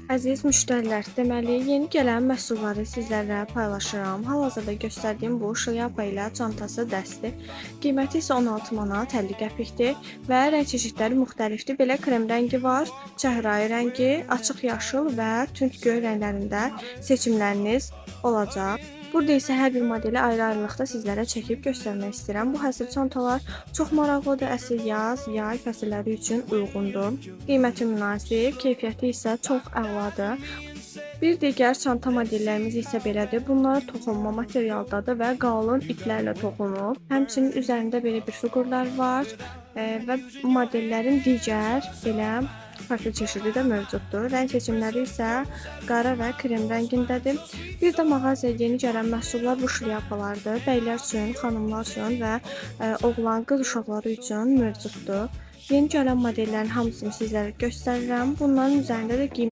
Əziz müştərilər, deməli, yeni gələn məhsulları sizlərlə paylaşıram. Hal-hazırda göstərdiyim bu şlyapa ilə çantası dəsti. Qiyməti isə 16 manat 50 qəpikdir və rəng çeşidləri müxtəlifdir. Belə krem rəngi var, çəhrayı rəngi, açıq yaşıl və tünd göy rənglərində seçimləriniz olacaq. Burada isə hər bir modeli ayrı-ayrılıqda sizlərə çəkib göstərmək istəyirəm. Bu həsir çantalar çox maraqlıdır. Əsl yaz, yay fəsilləri üçün uyğundur. Qiyməti münasib, keyfiyyəti isə çox əladır. Bir digər çanta modellərimiz isə belədir. Bunlar toxunma materialdadır və qalın iplərlə toxunub. Həmçinin üzərində belə bir fiqurlar var və modellərin digər belə farklı çeşidi də mövcuddur. Rəng seçimləri isə qara və krem rəngindədir. Bir də mağazaya yeni gələn məhsullar bu şlyapalardır. Bəylər üçün, xanımlar üçün və oğlan, qız uşaqları üçün mövcuddur. Yeni gələn modellərin hamısını sizlərə göstərirəm. Bunların üzərində də qiymət